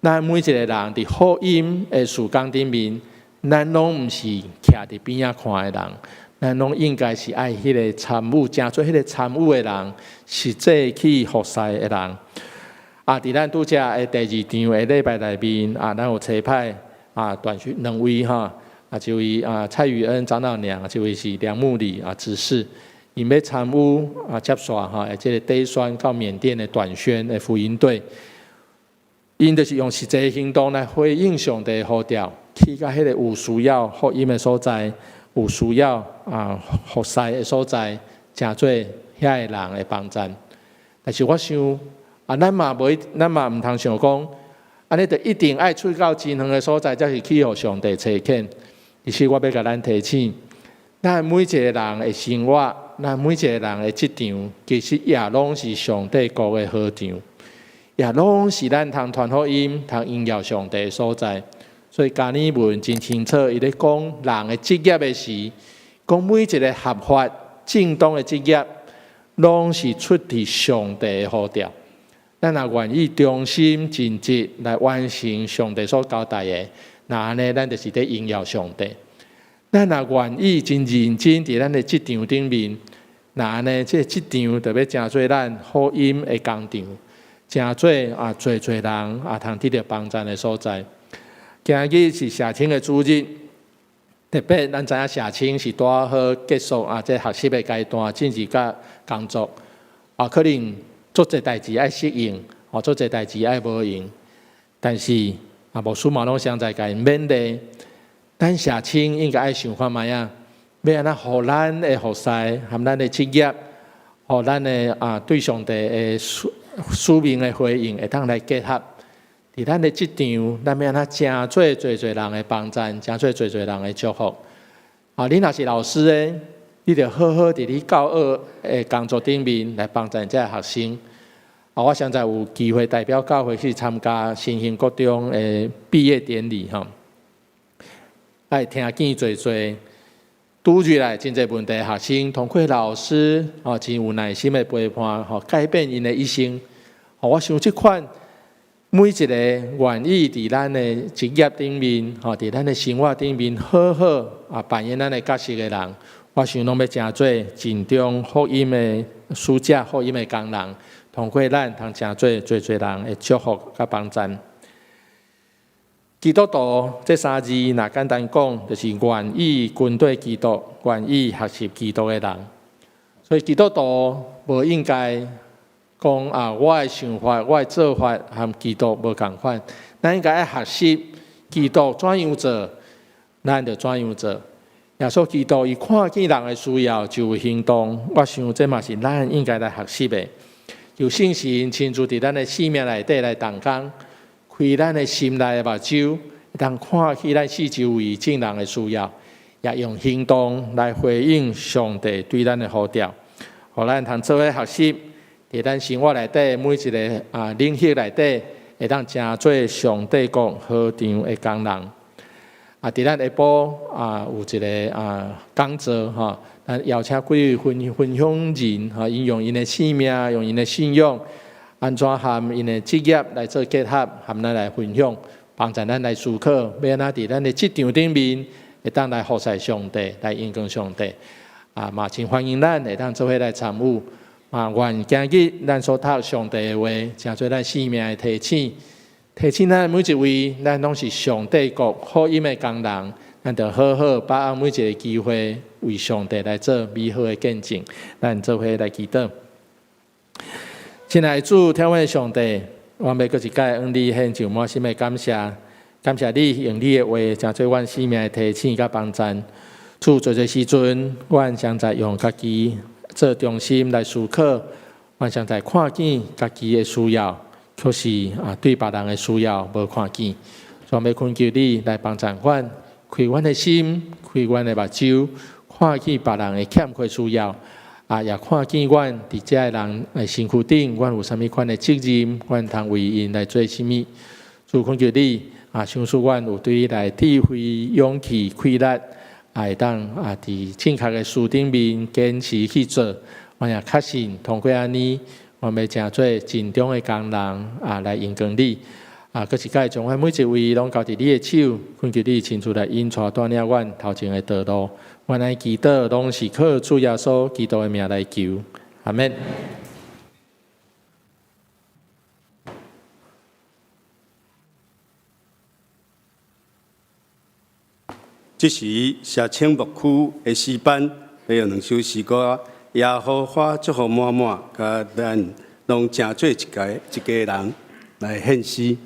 咱每一個人佇福音的事工頂面，咱攏毋是徛佇邊仔看的人，咱攏應該是愛彼個參與，成做彼個參與的人，實際去服侍的人。啊，佇咱拄才的第二場的禮拜內面，啊，咱有差派啊，短宣兩位吼，啊，一位啊蔡宇恩長老娘，一位是梁木禮啊執事，𪜶欲參與啊接續吼，這个短宣到緬甸的短宣的福音隊，𪜶就是用實際行動來回應上帝呼召，去到彼个有需要福音的所在，有需要啊服侍的所在，成做遐个人的幫贊。但是我想，啊，咱嘛無，咱嘛毋通想講，按呢就一定愛出到真遠的所在，才是去予上帝差遣。其實我欲共咱提醒，咱每一個人的生活，咱每一個人的職場，其實也攏是上帝國的禾場，也攏是咱通傳福音、通榮耀上帝的所在。所以加爾文真清楚，伊咧講人的職業的時，講每一個合法正當的職業，攏是出自上帝的呼召。咱若願意忠心盡職來完成上帝所交代的，那按呢，咱就是佇榮耀上帝。咱若願意真認真佇咱的職場頂面，那按呢，這個職場就欲成做咱福音的工場，成做啊，濟濟人啊，通得著幫贊的所在。今日是社青的主日，特別咱知影社青是拄好結束啊，這學習的階段，進入到工作啊，可能足濟代誌愛適應，哦，足濟代誌愛無閒，但是啊，牧師嘛攏常在共𪜶勉勵，咱社青應該愛想看覓仔，欲按怎予咱的服侍和咱的職業，予咱的啊對上帝的使命的回應，會當來結合。佇咱的職場，咱欲按怎成做濟濟人的幫贊，成做濟濟人的祝福。啊，你若是老師的，你著好好佇你教學的工作頂面來幫贊這个學生。啊，我現在有機會代表教會去參加新興國中的畢業典禮，吼，愛聽見濟濟拄入來真濟問題學生，通過老師哦，真有耐心的陪伴，吼，改變𪜶的一生。我想這款每一個願意佇咱的職業頂面，吼，佇咱的生活頂面好好啊扮演咱的角色的人，我想攏欲成做盡忠福音的使者、福音的工人，通過咱通成做濟濟人的祝福佮幫贊。基督徒這三字，若簡單講，就是願意跟綴基督、願意學習基督的人。所以基督徒無應該講啊，我的想法、我的做法和基督無仝款。咱應該愛學習基督怎樣做，咱就怎樣做。耶穌基督伊看見人的需要就有行動，我想這嘛是咱應該來學習的。求聖神親自佇咱的生命內底來動工，開咱的心內的目睭，會當看見咱四周圍眾人的需要，也用行動來回應上帝對咱的呼召，予咱通做伙學習，佇咱生活內底每一个啊領域內底，會當成做上帝國禾場的工人。啊，佇咱下晡啊，有一个啊講座吼，咱邀請幾位分享人吼，𪜶用𪜶的生命，用𪜶的信仰，按怎和𪜶的職業來做結合，和咱來分享，幫助咱來思考，欲按怎佇咱的職場頂面，會當來服侍上帝，來榮光上帝。啊，嘛真歡迎咱會當做伙來參與。啊，願今日咱所讀上帝的話，成做咱生命的提醒。提醒咱每一位，咱攏是上帝國福音的工人，咱著好好把握每一个機會，為上帝來做美好的見證。咱做伙來祈禱。親愛的主，疼阮的上帝，我欲閣一擺向你獻上滿心的感謝，感謝你用你的話，成做阮生命的提醒佮幫贊。主，濟濟時陣，阮常在用家己做中心來思考，阮常在看見家己的需要，卻是啊對別人的需要無看見。主，欲懇求你來幫助阮，開阮的心，開阮的目睭，看見別人的欠缺需要，啊，也看見阮佇這个人的身軀頂，阮有啥物款的責任，阮通為𪜶來做啥物。主，懇求你啊，賞賜阮有對你來智慧、勇氣、氣力，會當啊，佇正確的事頂面堅持去做。我也確信通過按呢，阮欲成做盡忠的工人啊，來榮光你。啊，閣一擺將阮每一位攏交佇你的手，懇求你親自來引帶帶領阮頭前的道路。阮按呢祈禱，攏是靠主耶穌基督的名來求。阿們。這時，社青牧區的詩班欲用兩首詩歌《耶和華祝福滿滿》，佮咱攏成做一家一家人來獻詩。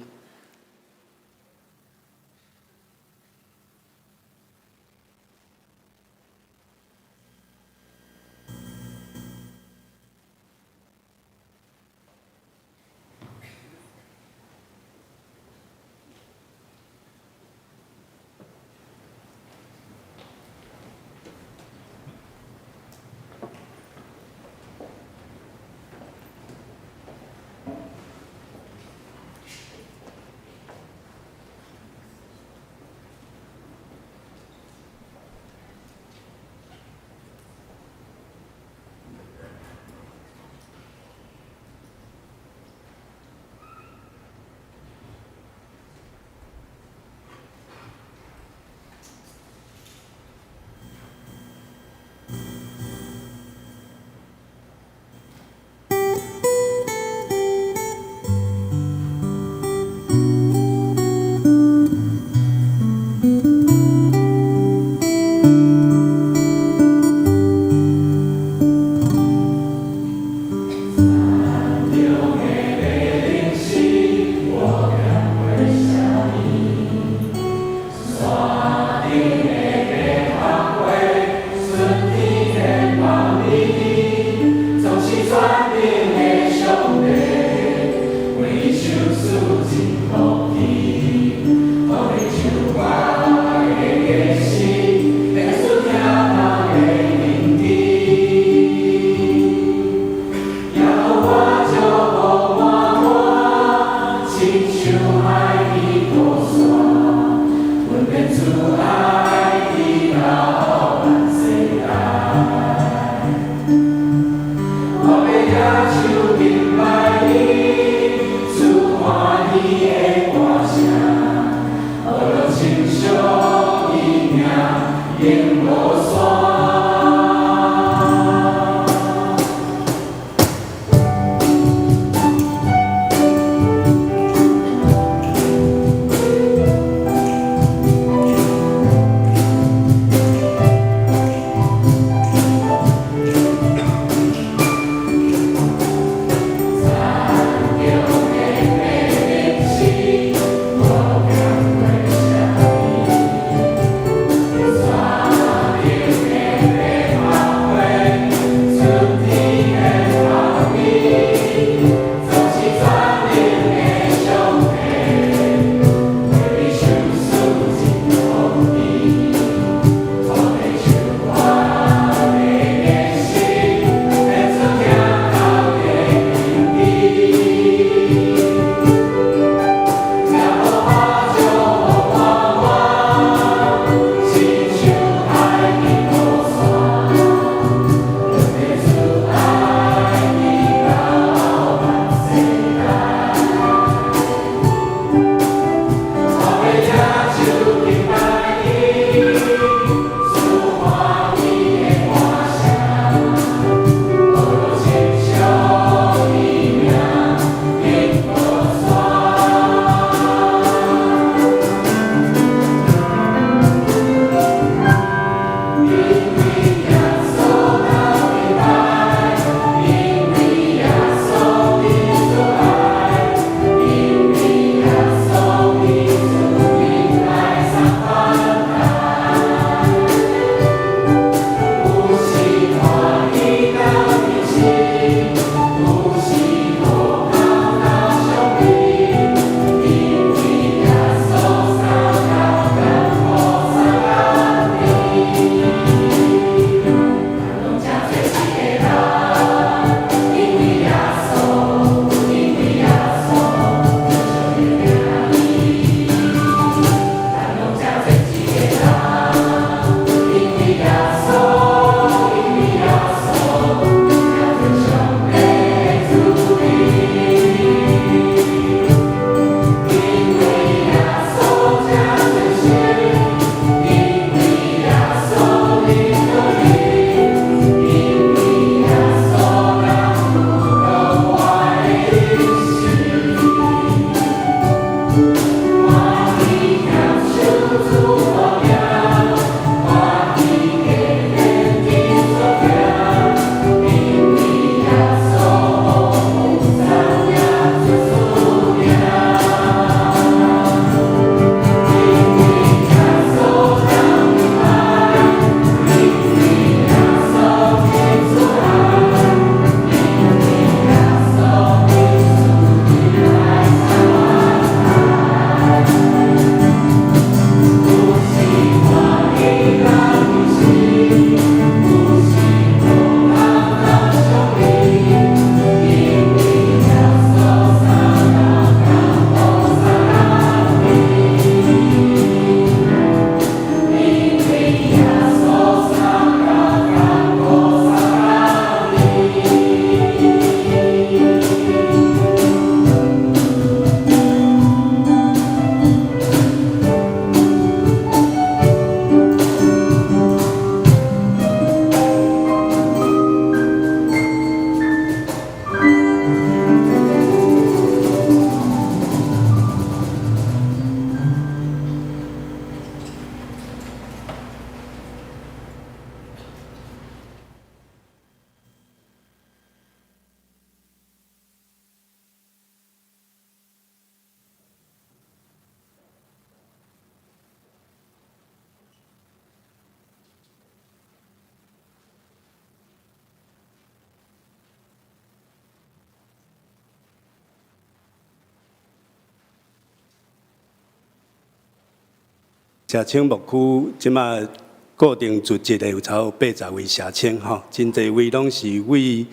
社青牧區這馬固定組織的有差不多80位社青吼，真濟位攏是為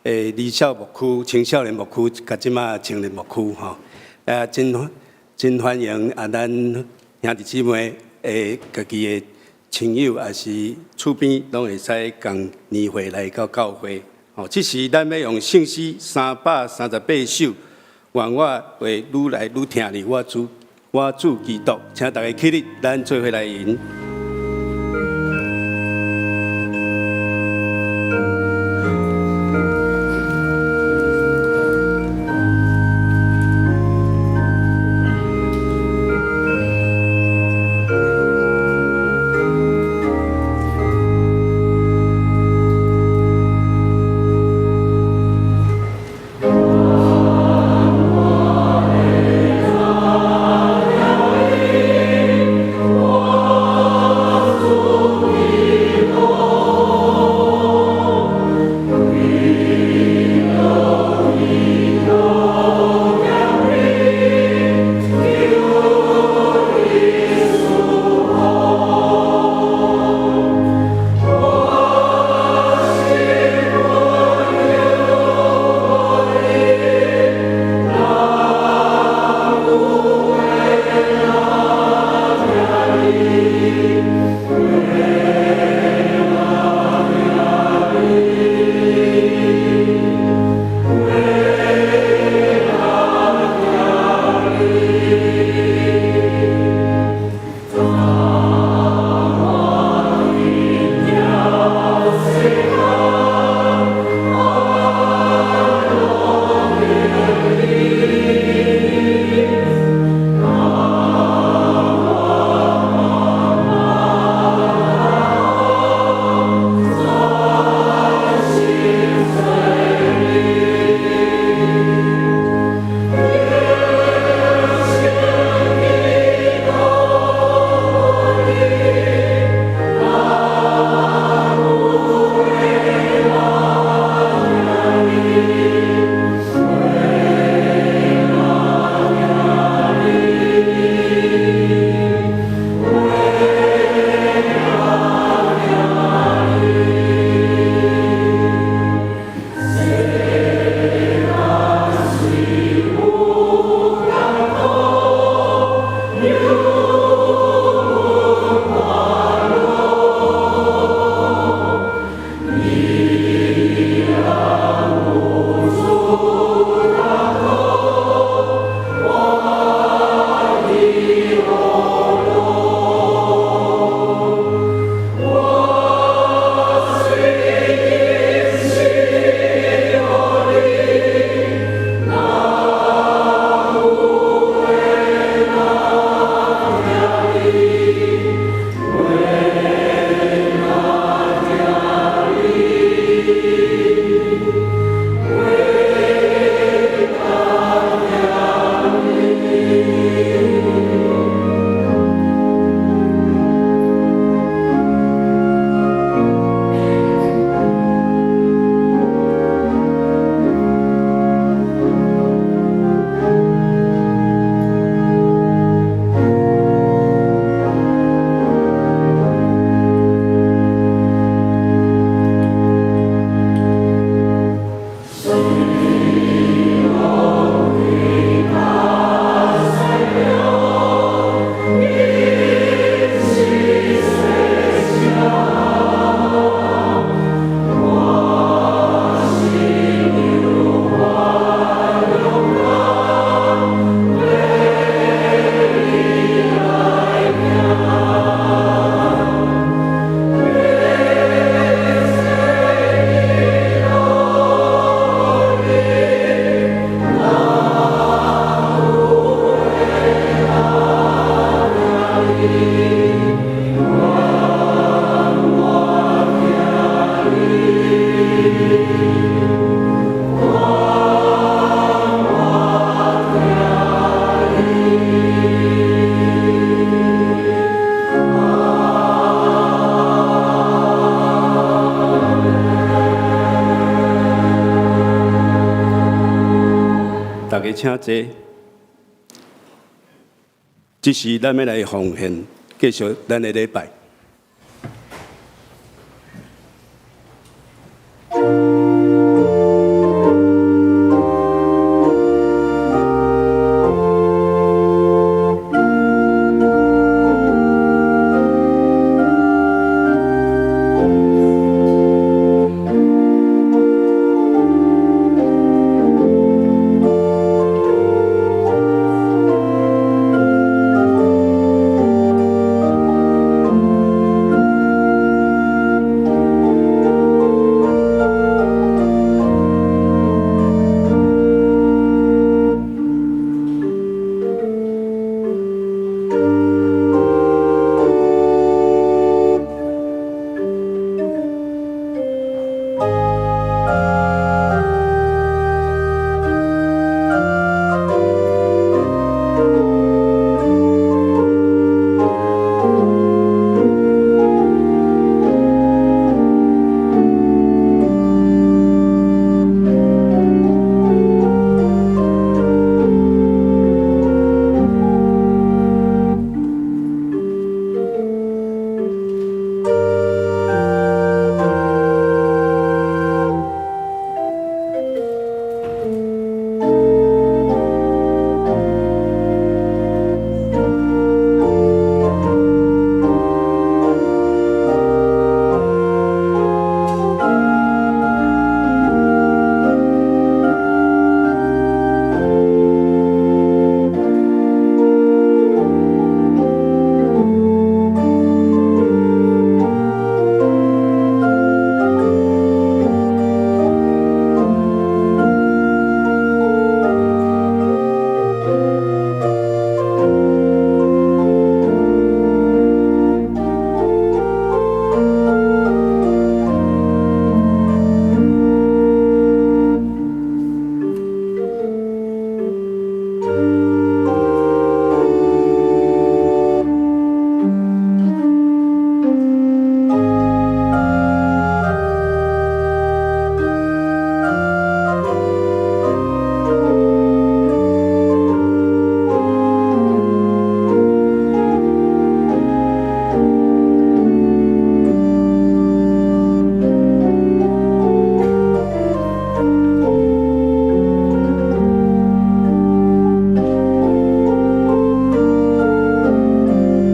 兒少牧區、青少年牧區，佮這馬青年牧區吼，啊，真真歡迎啊，咱兄弟姊妹的家己的親友，抑是厝邊，攏會使仝年會來到教會。吼，這時咱欲用聖詩338首，願我話愈來愈疼你，我主我主基督，請大家起立，咱做伙來吟。大家請坐。這時，咱欲來奉獻繼續咱的禮拜。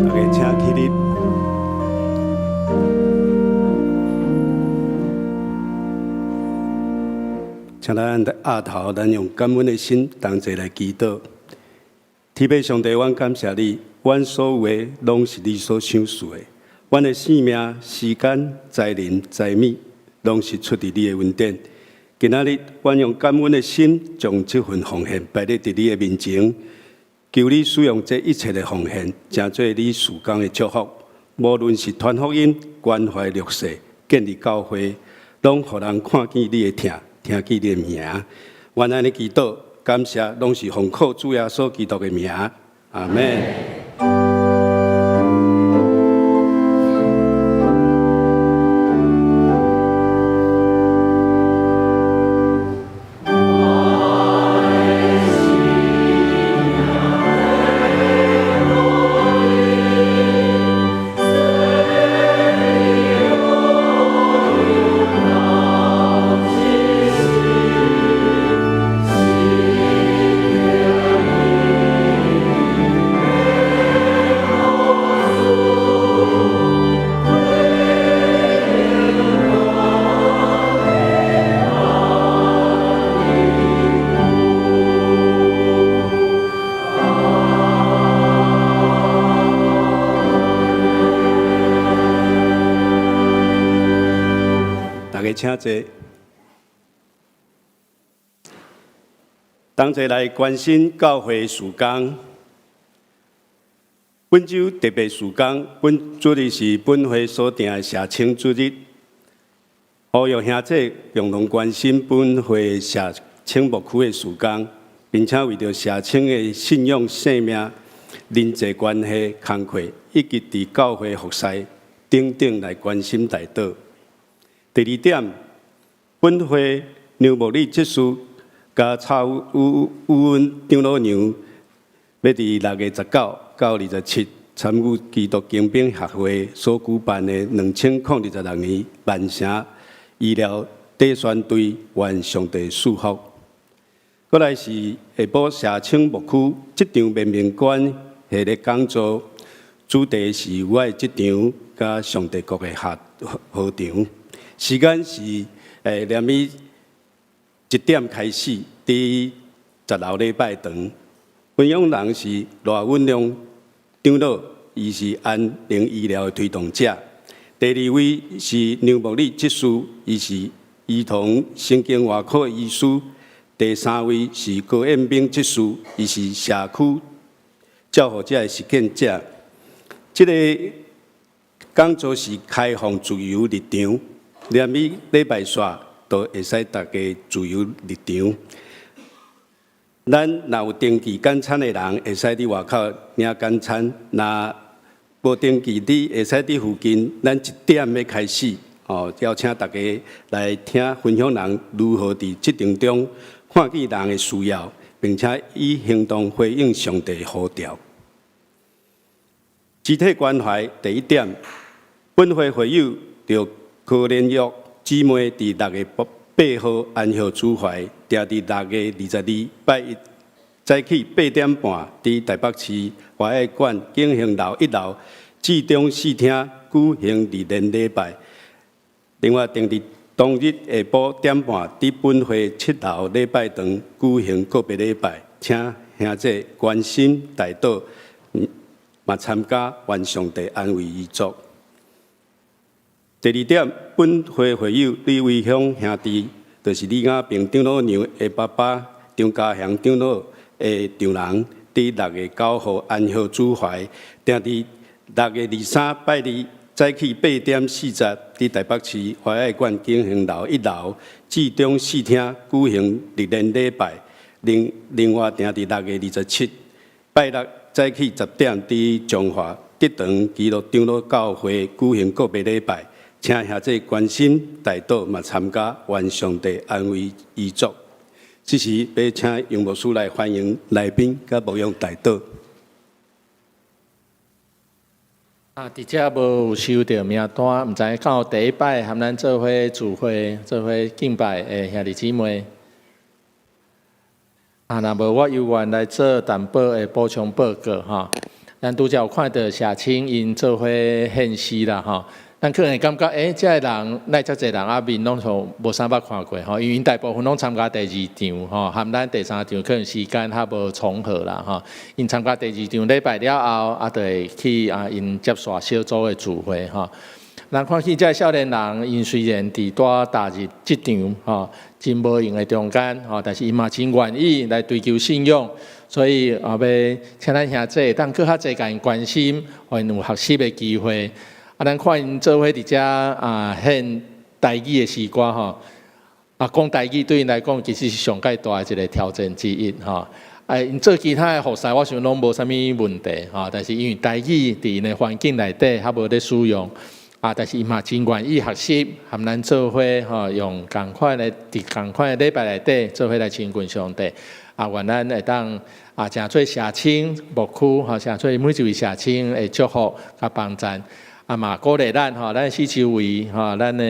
大家請起立。請咱額頭，咱用感恩的心同齊來祈禱。天父上帝，阮感謝你，阮所有的攏是你所賞賜的。阮的性命、時間、才能、財物，攏是出自你的恩典。今仔日，阮用感恩的心，將這份奉獻擺佇你的面前，求你使用這一切的奉獻，成做你事工的祝福。無論是傳福音、關懷弱勢、建立教會，攏予人看見你的疼，聽見你的名。阮按呢祈禱，感謝，攏是奉靠主耶穌基督的名。阿們。大家請坐。同齊來關心教會事工。本週特別事工，本主日是本會所定的社青主日。呼籲兄弟共同關心本會社青牧區的事工，並且為著社青的信仰、生命、人際關係、工課，以及佇教會服侍等等來關心代禱。第二點，本會梁牧理執事佮蔡宇恩長老娘，欲佇6月19到27，參與基督精兵協會所舉辦的2026年萬城醫療短宣隊，願上帝賜福。閣來是下晡社青牧區職場面面觀系列講座，主題是有愛職場佮上帝國的合合場。時間是連暝1點開始，佇10樓禮拜堂。分享人是賴允良長老，伊是安寧醫療的推動者。第二位是梁木禮執事，伊是兒童神經外科醫師。第三位是高彦明執事，伊是社區照護者的實踐者。這个講座是開放自由入場，連暝禮拜煞都會使大家自由入場。咱若有登記簡餐的人，會使佇外口領簡餐；若無登記，你會使佇附近。咱1點欲開始，哦，邀請大家來聽分享人如何佇職場中看見人的需要，並且以行動回應上帝呼召。肢體關懷第一點，本會會友著柯連玉姊妹佇6月8號安息主懷，定佇6月22拜一早起8點半，佇台北市華愛館景興樓1樓至中四廳舉行二連禮拜。另外，定佇當日下晡點半，佇本會7樓禮拜堂舉行告別禮拜，請兄弟關心代禱，嘛參加願上帝安慰遺族。第二點，本會會友李維香兄弟，就是李亞平長老娘的爸爸張家祥長老的丈人，佇6月9號安息主懷，定佇6月23拜二早起8點40，佇台北市華愛館景興樓1樓至中四廳舉行日蓮禮拜。另外，定佇6月27拜六早起10點，佇彰化德堂基督長老教會舉行告別禮拜，請兄弟關心代禱嘛參加，願上帝安慰遺族。這時，欲請楊牧師來歡迎來賓，佮牧養代禱。啊，佇遮無有收著名單，毋知影敢有第一擺和咱做伙聚會、做伙敬拜的兄弟姊妹。啊，若無我猶願來做淡薄的補充報告吼。咱拄才有看著社青𪜶做伙獻詩啦吼。咱可能會感覺，欸，這个人哪遮濟人啊面攏像無啥捌看過吼，因為𪜶大部分攏參加第二場吼，和咱第三場可能時間較無重合啦吼。𪜶參加第二場禮拜了後，啊，就會去啊，𪜶接續小組的聚會吼。咱看見這个少年人，𪜶雖然佇拄踏入職場吼，真無閒的中間吼，但是伊嘛真願意來追求信仰，所以啊，欲請咱兄弟會當閣較濟共𪜶關心，予𪜶有學習的機會。啊，咱看𪜶做伙佇遮啊獻台語的詩歌吼，啊，講台語對𪜶來講其實是上蓋大的一个挑戰之一吼。啊，𪜶做其他的服侍，我想攏無啥物問題吼，但是因為台語佇𪜶的環境內底較無咧使用，啊，但是伊嘛真願意學習，和咱做伙吼，用仝款的佇仝款的禮拜內底做伙來親近上帝。啊，願咱會當啊，誠做社青牧區吼，誠做每一位社青的祝福佮幫贊。啊嘛，鼓勵咱吼，咱四周圍吼，咱的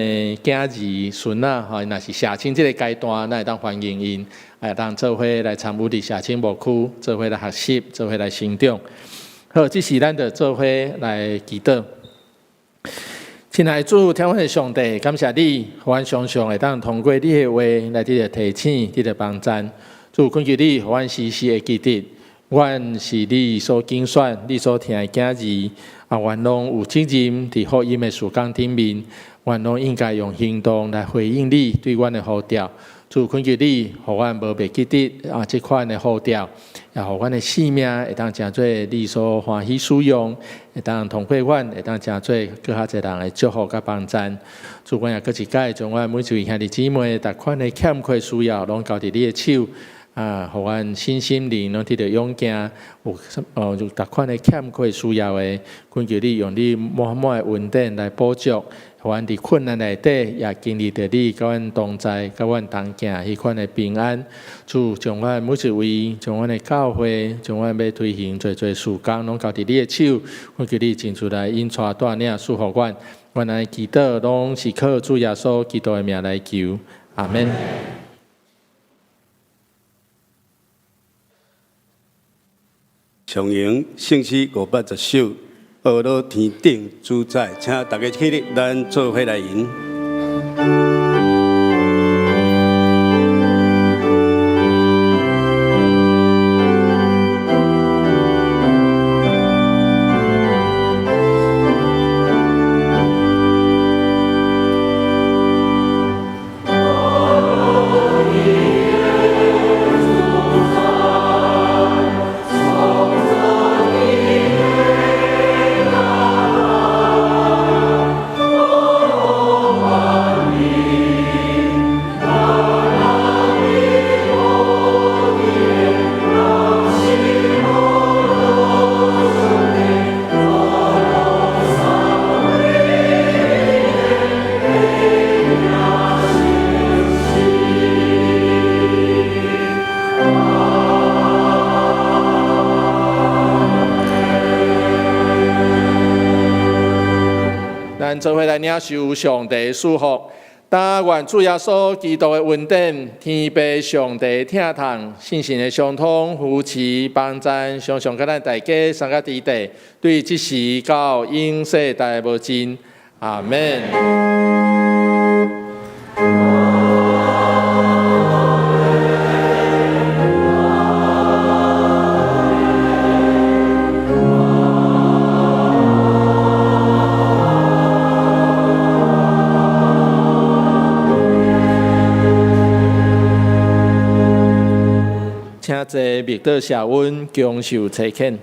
囝兒孫仔吼，若是社青這个階段，咱會當歡迎𪜶，會當做伙來參與佇社青牧區，做伙來學習，做伙來成長。好，這時咱就做伙來祈禱。親愛的主，天父的上帝，感謝你，予阮常常會當通過你的話來得著提醒，得著幫贊。主，懇求你，予阮時時會記得，阮是你所揀選、你所疼的囝兒。啊，阮攏有責任佇福音的事工頂面，阮攏應該用行動來回應你對阮的呼召。主，懇求你，予阮無袂記得啊，這款的呼召，也予阮的生命會當成做你所歡喜使用，會當通過阮，會當成做閣較濟人的祝福佮幫贊。主，阮也閣一擺將阮每一位兄弟姊妹，逐款的欠缺需要，攏交佇你的手。啊，予阮身心靈攏得著勇健，有哦有逐款的欠缺需要的，懇求你用你滿滿的恩典來補足，予阮佇困難內底也經歷著你佮阮同在，佮阮同行彼款的平安。主將阮每一位，將阮的教會，將阮欲推行濟濟事工，攏交佇你的手，懇求你親自來引帶帶領賜福阮。阮來祈禱，攏是靠主耶穌基督的名來求，阿門。上詠聖詩510首，呵咾天頂主宰，請大家起立，咱做伙來吟。咱做伙來領受上帝賜福，但願主耶穌基督的恩典、天父上帝疼痛、聖神的相通、扶持、幫贊，常常佮咱大家三個佇地，對這時到永世代無盡。阿門。請坐，默禱謝恩，恭受差遣。